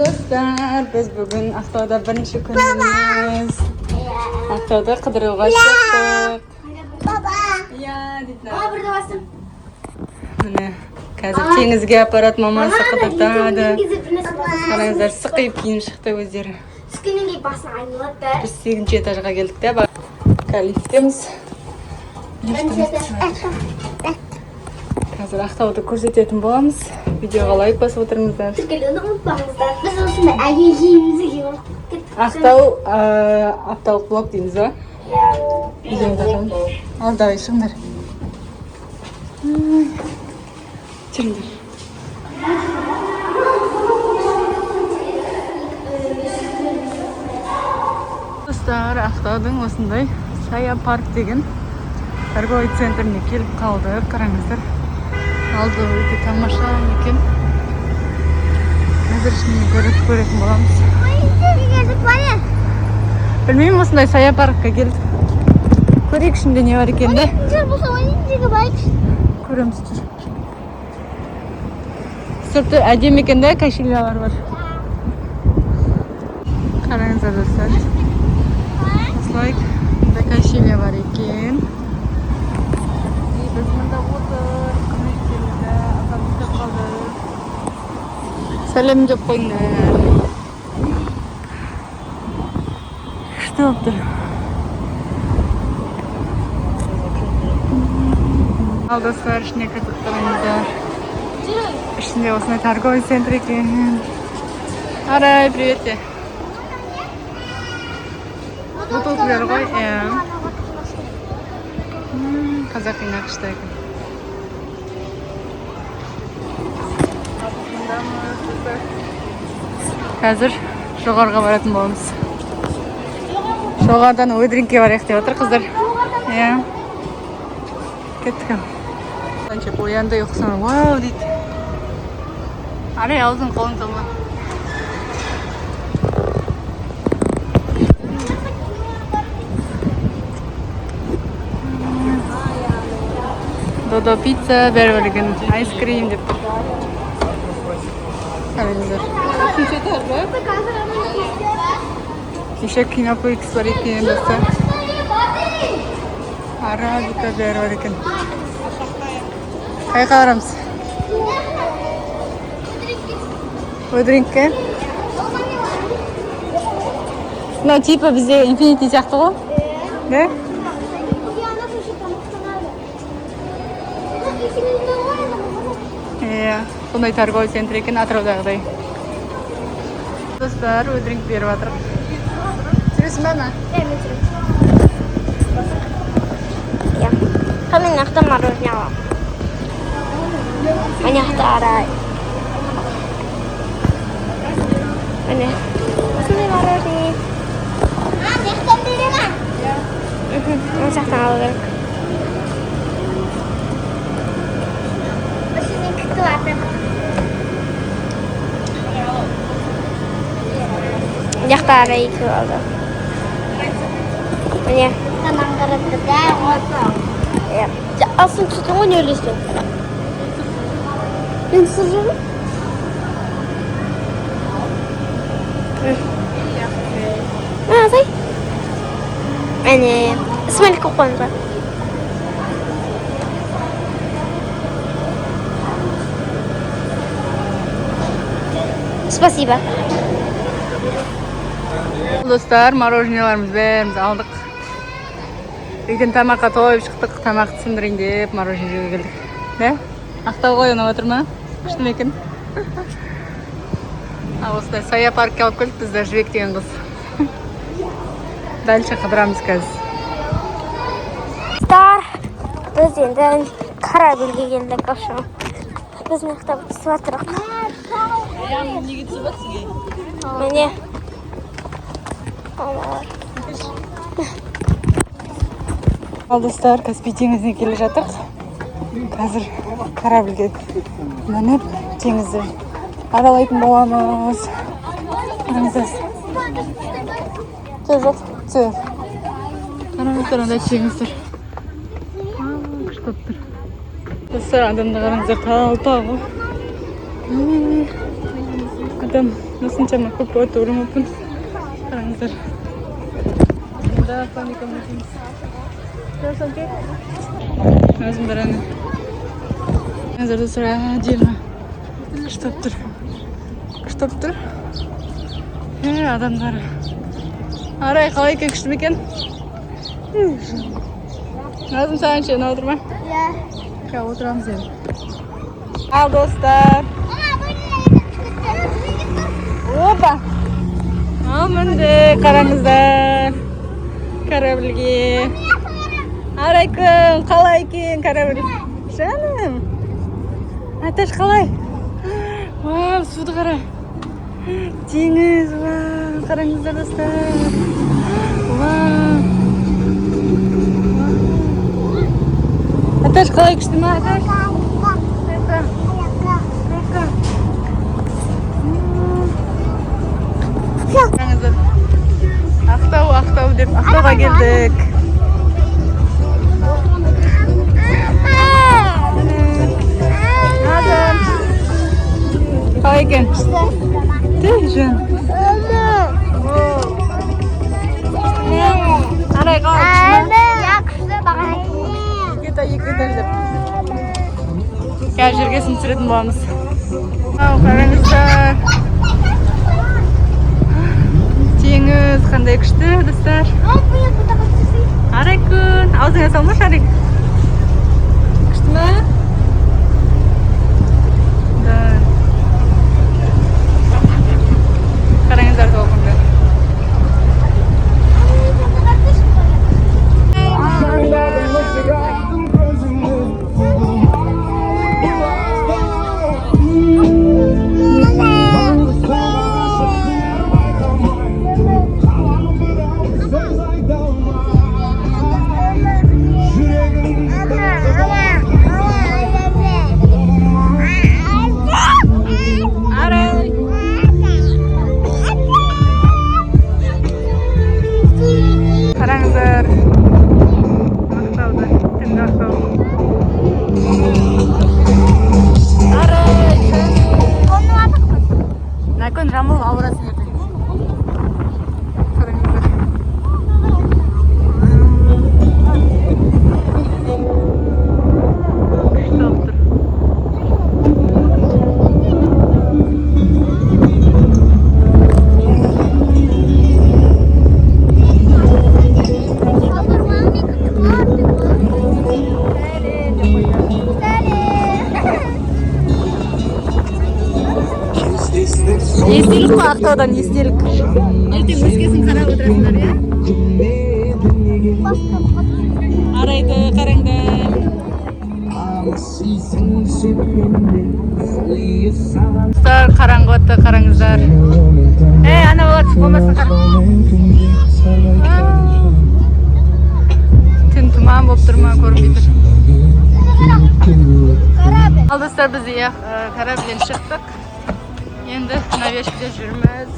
Достар, біз бүгін Ақтауда бірінші күніміз. Ақтауда қыдыруға шықтық. Баба. Иә, дейді. Aa, burada bastım. Міне, қазір теңізге апарады, мамасы қыдыртады. Қараңыздар, сықиып киініп шықты өздері. Түскеннен кейін басын айналып бәрі. Біз сегізінші этажға келдік те, лифттеміз. Қазір Ақтауды көрсететін боламыз. Видеоға лайк басып отырыңыздар. Тіркелуді ұмытпаңыздар. Біз осындай әйел киімімізді киіп алдық. Ақтау апталық блог дейміз ба? Видеоны тартамыз. Ал, давай, шығыңдар. Ай, жүріңдер. Достар, Ақтаудың осындай Сая парк деген торговый центріне келіп қалдық. Қараңыздар, алды өте тамаша екен. Қазір ішіне көріп көретін боламыз. Білмеймін, осындай Сая паркқа келдік. Көрейік, ішінде не бар екен да. Көреміз, жүр. Сырты әдемі екен да, качелялар бар. Қараңыздар, достар. Осылай мында качеля бар екен. И біз мында отырып, қызметкерлерді апам ұйықтап қалды. Сәлем деп қойыңдар. Күшті болып тұр. Ал, достар, ішіне кірдік, қараңыздар. Ішінде осындай торговый центр екен. Арай, привет де. Бутылкалар ғой, иә. Қазақи нақышта екен. Мындамыз, достар. Қазір жоғарыға баратын боламыз. Жоғарыдан Өдринкке барайық деп отыр қыздар. Иә. Кеттік ал. Қанша оянды ұйқысынан, вау дейді. Арай, аузың қолың салма. Додо пицца бәрі бар екен. Айскрим деп тұр. Қараңыздар. Үшінші этаж ба? Еще Кинопоикс бар екен, достар. Арабика бәрі бар екен. Қайға барамыз? Өдринкке? Мынау типа бізде Инфинити сияқты ғой? Да? Иә, сондай торговый центр екен Атыраудағыдай. Достар, өдринк беріп жатыр. Жүресің ба, ма? Иә. Мен мына жақта мороженое аламын. Мына жақта Арай. Міне. Осындай мороженое. Мына жақтан алу керек. Мен күтіп жатырмын. Мына жақта Арай екеуі алды. Міне. Иә. Ал, сен түсірдің ғой, не ойлайсың? Мен түсіріп жүрмін. Мына, міне. Смайлик қойып қойыңыз ба? Спасибо. Достар, мороженеларымыз бәріміз алдық. Үйден тамаққа тойып шықтық, тамақты сындырайын деп мороженое жеуге келдік. Да? Ақтау ғой, ұнап отыр ма? Күшті ме екен? Ал осындай Сая паркке алып келдік бізді Жібек деген қыз. Дальше қыдырамыз қазір. Достар, біз енді корабльге келдік, в общем. Біз мына жақта түсіп жатырмық. Неге түсіп жатсың? Міне. Аналар. Ал, достар, Каспий теңізіне келе жатырық. Қазір корабльге мініп, теңізді аралайтын боламыз. Қараңыздар. Жоқ, жоқ. Қараңыздар, анда теңіз тұр. Күшті болып тұр. Достар, адамды қараңыздар, толпа ғой. Адам Осыншама көп болады деп ойламаппын. Қараңыздар. Да, паника мүмкін. Өзім бір әні. Қараңыздар, достар, әдемі. Күшті болып тұр. Күшті болып тұр. Е, адамдар. Арай, қалай екен, күшті ме екен? Назым, саған ше, ұнап отыр ма? Иә. Қазір отырамыз енді. Ал, достар. Опа! Ал, мінде, қараңыздар. Корабльге. Арайкүн, қалай екен корабль? Жаным. Аташ, қалай? Вау, суды қара. Теңіз, вау, қараңыздар, достар. Вау. Аташ, қалай, күшті ма, Аташ? Река. Река. Қараңыздар. Ақтау, Ақтау деп Ақтауға келдік. Назым. Қалай екен? Ты, жан. Арай, қалай, күшті ма? Екі этаж, екі этаж деп. Қазір жерге түсіретін боламыз. Ау, қараңыздар. Теңіз қандай күшті, достар. Арайкүн, аузыңа салмашы, Арай. Күшті ма? Да. Қараңыздар толқынды. Арай. Қараңыздар. Ақтауды, түнгі Ақтау. Арай. Нәкөн, жамыл, ауырасың ертең. Қараңыздар. Күшті болып тұр. Естелік қой, Ақтаудан естелік. Ертең өскесін қарап отырасыңдар, иә? Арайды қараңдар. Достар, қараңғы отты, қараңыздар. Ей, ана бала түсіп қалмасын, қара. Түн тұман болып тұр ма, көрінбей тұр. Ал, достар, біз иә, корабльден шықтық. Енді набережкеде жүрміз.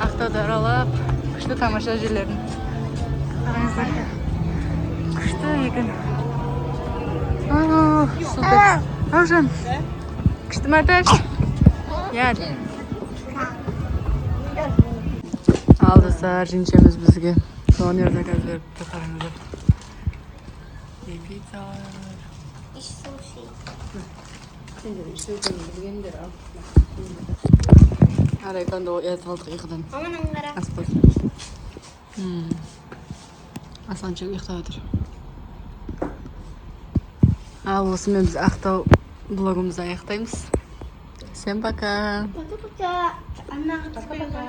Ақтауды аралап, күшті тамаша жерлерін. Қараңыздар. Күшті екен. Ау, супер. Аужан. Күшті ма, Аташ? Иә. Ал, достар, жеңшеміз бізге донер заказ беріпті, қараңыздар. И пиццалар. Сендер үшеуін білгендер ал. Арайканды оятып алдық ұйқыдан. Ас қойсын. Асланчик ұйықтап жатыр. Ал, осымен біз Ақтау блогымызды аяқтаймыз. Всем пока. Пока-пока. Пока-пока.